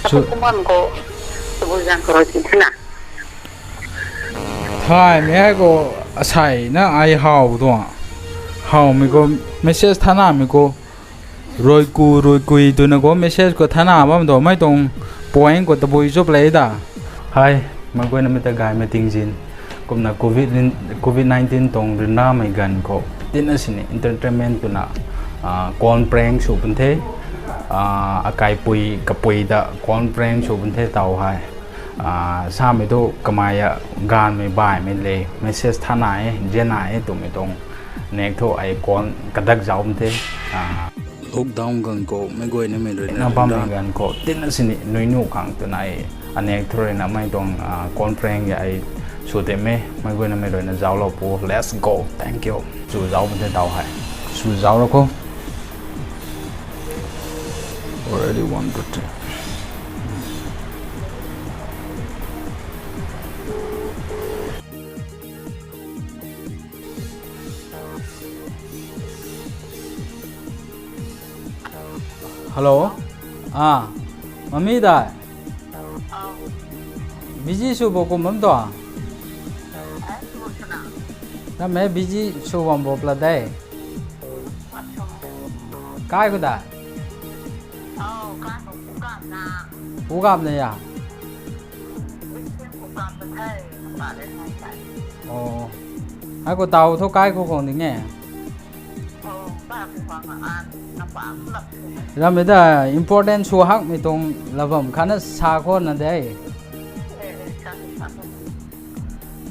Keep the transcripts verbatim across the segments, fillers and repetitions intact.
Su- Kuman ko, tabui zang karo ti thina. Thaymei hei ko, asei na ai how tuang. Howmei ko, message thanamei ko. Rui ku, rui kui twna ko message ko thana bam do, mei tuang point ko tabui chup lei da. Hei, mei guaynamei ta gaymei tingzin. Kumna covid, covid nineteen tuang rinamei ganv khou tina sini entertainment twna, ah, kon prank sw pun the. Ah, akaipui, kapui ta kon prank sw pun the taw hei. Ah, samei thu kamei a gaanvmei baihmei le message thana e, zianna e twmei tuang nek thu ai kon kadak zauc pun the. Ah, lockdown ganv khou mei guaynamei rui na bammei ganv khou tina sini nui nu khang twna ai anek thu rui na mei tuang, ah, kon prank ai sw tei mei, mei guaynamei rui na zauclou pu. Let's go. Thank you. Sw zauc pun the taw hei. Sw zauclou kho. Already one to two. Hello. Ah, mami dai. Busy sw bo kum bam tuang. Namei busy sw bam bo pla de. Kai khou dai. Pu gap na ya. Oh. Hei khou taw thu kai khou khang ding e. Ramei ta important sw hakmei tuang la bam khatna sa khou na de.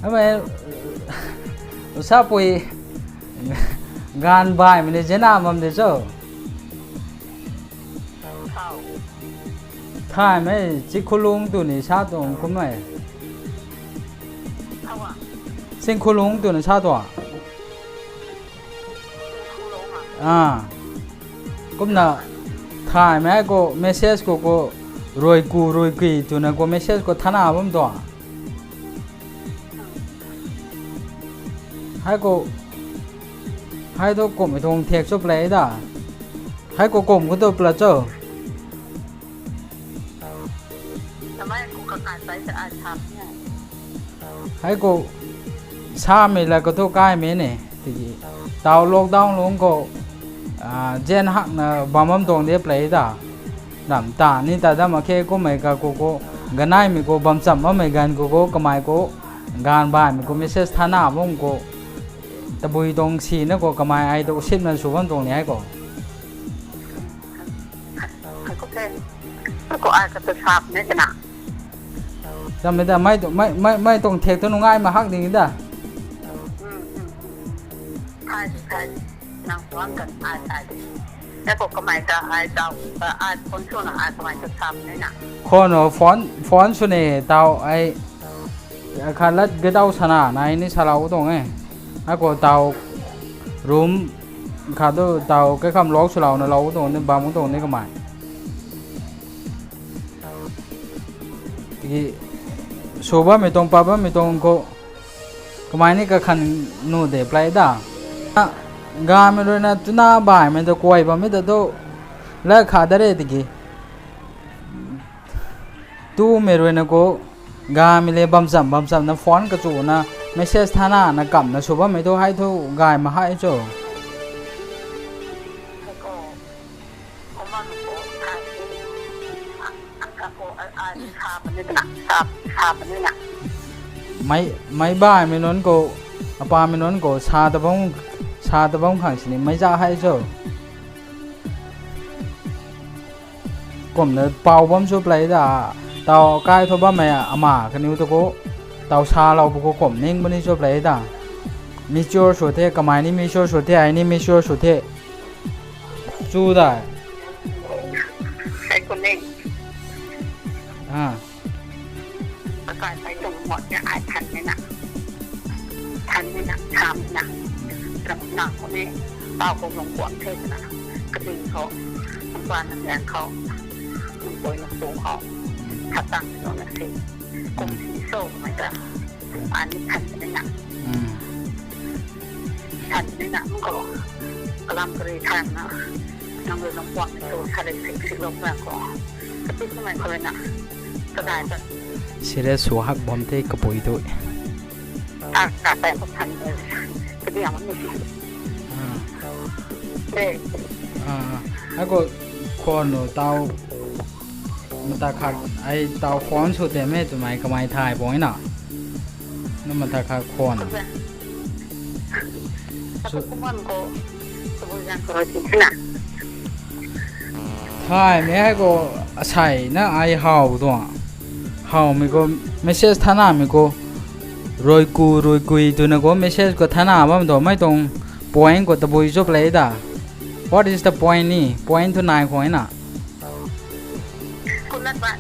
Amei, sapui, gaanv baihmei ni zianna bam de cho. Thaymei, Chikhulung twni sa tuang kummei. Chikhulung twna sa tuang. Ah. Kumna thaymei khou message khou khou rui ku, rui kui twna khou message khou thana bam tuang. Hei khou, hei thu kummei tuang thek cho play da. Hei khou kum khou tu pla cho. Hei khou samei la khou thu kaimei ni. Tiki taw lockdown lungc khou, ah, zian hakna bam bam tuang de play da. Ram ta ni ta dam akhe kummei ka khou khou, ganeimei khou bam cham bammei ganv khou khou, kamei khou, gaanv baihmei khou message thana bam khou, tabui tuang sina khou kamei ai tu sipna sw bam tuang ni hei khou. Samei ta mei tu, mei, mei, mei tuang thek tu nungai ma hak ding da. Khou no phone, phone sw ni taw ai, khat lat gadaw sana nai ni salou tuang e. Hei khou taw room khat tu taw kaikham lock swlouna lou tuang ni bam tuang ni kamei. Tiki sw bammei tuang, pa bammei tuang khou, kamei ni kakhan nu de play da. Gaanvmei rui na twna baihmei ta kuay bammei ta tu, la kha da re tiki. Tumei rui na khou, gaanvmei le bam cham, bam chamna phone kachuna, message thana na kamna sw bammei tu hei thu gay ma hei cho. Mei, mei baihmei nunc khou, apamei nunc khou sa ta bam, sa ta bam khang sini meic za hei cho. Kumna pau bam sw play da, taw kai thu bammei ama kaniw tu khou, taw salou pu khou kum ning puni sw play da. Mature sw the, kamei ni mature sw the, ai ni mature sw the. Chu da. Ah. Kakai phey tuang mot na ai than ni na. Than ni na, tham ni na. Ram na khou ni, taw khou lung kuang the na. Kading khou, mpua na liang khou, mpui na pu khou. Khatang ni na si. Kum si so mei ta. Ani than ni na. Than ni na, mko. Kalam kari than na. Nang rui lung kuang ni tu, sa rei sik sik lou kuang khou. Kati kumei khou na. Kadai ta. Serious sw hak bam the kapui tu. Ah, ka tai ko than. Kati ang ni. Ah. De. Ah, ako khwan nu tau. Mata khat ai tau phone sw te me twmei kamei thay pung na. Na mata khat khwan. Ako kuman ko. Sabo yang ko ti na. Thay me hai ko asai na ai how tu. How me ko message thana me ko. Rui ku, rui kui tu na ko message ko thana bam tu mai tong point ko tabui zop le da. What is the point ni? Point tu nai khwan na. Kulat ba,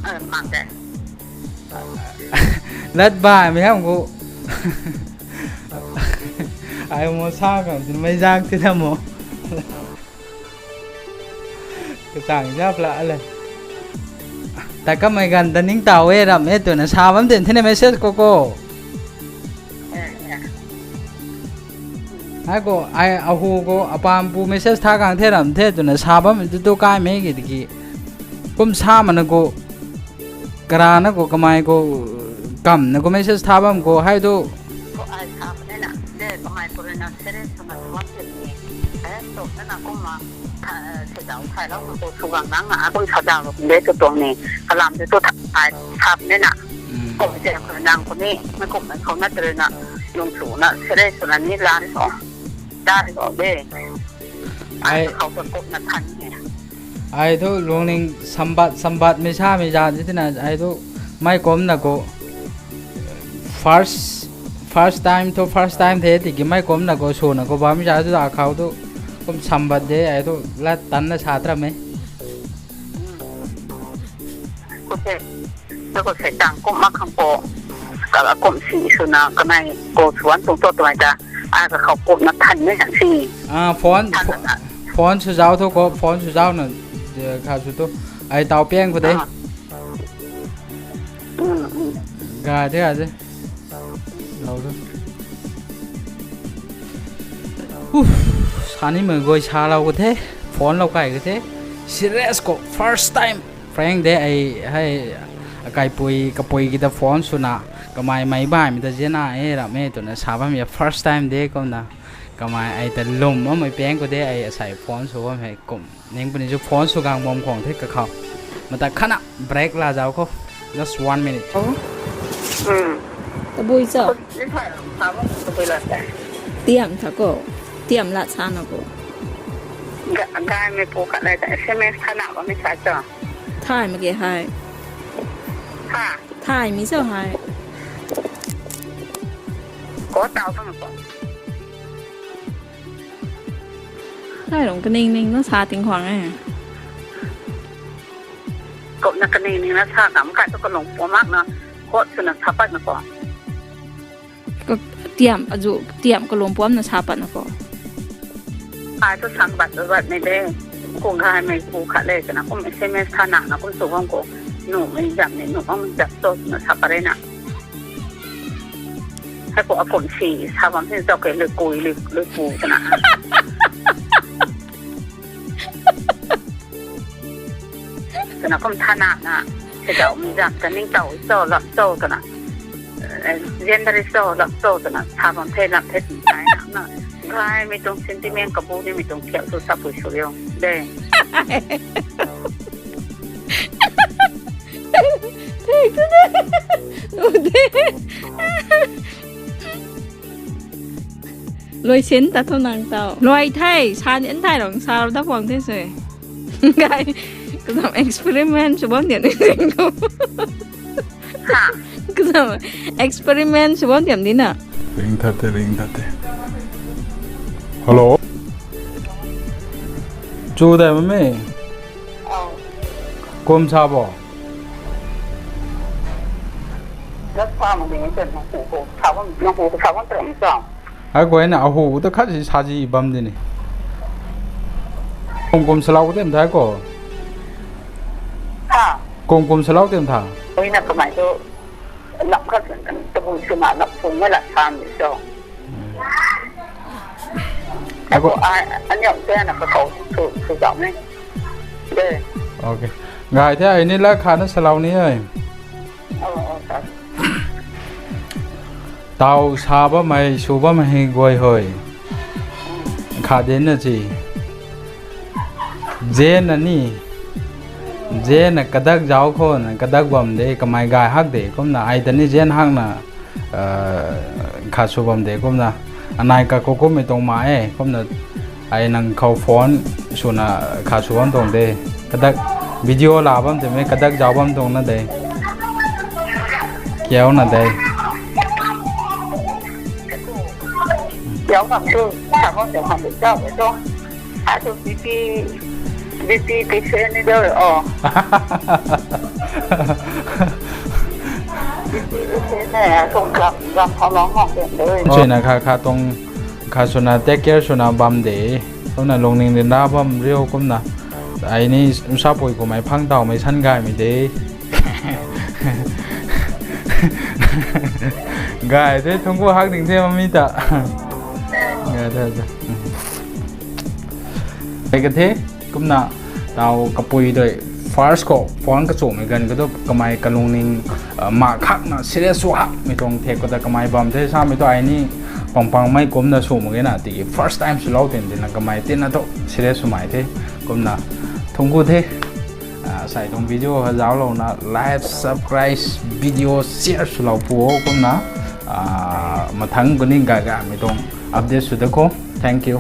eh, mak de. Lat ba, mi ham gu. Ai mo sa kan, tin mai zak tin mo. Kachang zap la le. Ta kamei gan da ning tau e ram e tu na sa bam tin thina message ko ko. Hai ko, ai ahu ko, apam pu message tha kang the ram the, twna sa bam tu tu kai me ki tiki. Kum sa mana ko, kara na ko, kamei ko, kam na ko message tha bam ko, hai tu. Ko ai sa mana na, de kamei ko na serious na ko bam tin ni. Eh, to na na kum ma, tha, se dau thai lau ko, su gang nang na, kum sa dau lo, de tu tuang ni, kalam de tu thai, sa mana na. Kum se ko nang ko ni, me kum na ko na tere na, lung su na, serious na ni la ni ko. Dari ko de. Ai, ai khou ta kut na than e. Ai thu lungning sambat, sambat mi sa mi zan si tina, ai thu mai kum na ko first, first time thu first time the tiki mai kum na ko su na ko bam za thu da khou thu kum sambat de, ai thu lat tan na sa tra me. Ko se. Ko se tang kum mak khang ko. Ka kum si su na kanai ko suan tung to tuai ta. A ka khou kum na than ni han si. Ah, phone, than pho-, na. Phone su zau thu ko, phone su zau na, eh, kha su tu. Ai tau piang ko de. Ah. Mm, mm. Ga de, ga de. Lau thu. Uf, sani mei goi sa lau ko the. Phone lau kai ko the. Serious ko, first time. Prank de ai, hai, akaipui, kapui ki ta phone suna, kamei mei bai mi ta ziana e ram e twna sa bam ya first time de kum na, kamei ai ta lum bam mei peng ko de ai asai phone su bam hei kum. Ning puni zu phone su gang bam khwang the kakhou. Mata khana break la zau ko. Just one minute. Oh. Hmm. Tabui cho? Ni thai sa bam tabui la te. Tiam tha ko. Tiam la sa na ko. Ga-, gai mei pu khat lai ta S M S thana bam mi sa cho. Thay mak ge hai. Ha. Thay mi cho hai. Ko tau bam ko. Thay rong kaning ning na sa ting khwang e. Ko na kaning ning na sa kam kai tu kalung pu mak na. Ko suna sa pat na ko. Ko tiam, azu tiam kalung puam na sa pat na ko. Ai tu sang bat bat mei de. Ko gai mei pu khat le kana kum S M S thana na kum su bam ko. Nu mei zam ni, nu bam zam to na sa pat re na. Hai ko akum si sa bam si zau ke le kui le, le ku kana. Kana kum thana na, se dau mi zam ta ning tau cho, lam cho kana. Eh, gender cho, lam cho kana, sa bam the, lam the, tin tai na, na. Gai mi tuang sentiment kabu ni mi tuang kiak tu sa pui su yo. De. Thei tu de. Nu de. Luai sin ta thu nang tau. Luai thei, sa ni an thei rong, sa rau da puang the sui. Gai, kazam experiment sw bam dian ni ring tu. Ha? Kazam experiment sw bam dian ni na. Ring that te, ring that te. Hello? Chu dai mami? Oh. Kum sa bo? Just sa ma ding chen na hu ko. Sa bam, na hu ko sa bam tram sa. Hai guay na ahu ta khat si sa ji bam di ni. Kum kum salau tem thai ko. Ha? Kum kum salau tem tha. Ui na kamai tu lam khat tabui suna lam phung mei la sa ni so. Ako, ai, aniu te na kakhou su, su zau ni. De. Okay. Gay the, ai ni la khatna salou ni e. Taw sa bammei, sw bammei hei guay hoi. Kha dinna si. Zena ni. Zena kadak zauc khou na, kadak bam de, kamei gay hak de, kumna ai ta ni zen hakna, kha sw bam de, kumna. Anei kakhou kummei tuang ma e, kumna. Ai nang khou phone swna kha sw bam tuang de. Kadak video la bam twmei, kadak zauc bam tuang na de. Kiu na de. Kiu bam tu, sa bam de, kha de zauc de tu. Atu B P, B P patient ni de o. B P patient ne, tuang gam, gam khou lou ngam de. Suina kha, kha tuang, kha swna take care swna bam de. Kumna lungning ryanra bam riu kumna. Ai ni sapui kummei phang tawmei san gaymei de. Gay the, thungc ku hak ding the mami ta. Gay the, gay. Ai ka the, kumna taw kapui dui first khou phone kachumei ganv khou tu kamei kalungning, ma khakna serious sw hakmei tuang thek khou ta kamei bam the samei tu ai ni pangpangmei kumna sw mak ge na, tiki first time swlou tin tina kamei tina tu serious swmei the, kumna thungc ku the. Sai tuang video ha zauclouna like, subscribe, video share swlou pu o kumna, mathangc kuni gay gaymei tuang update sw da kho. Thank you.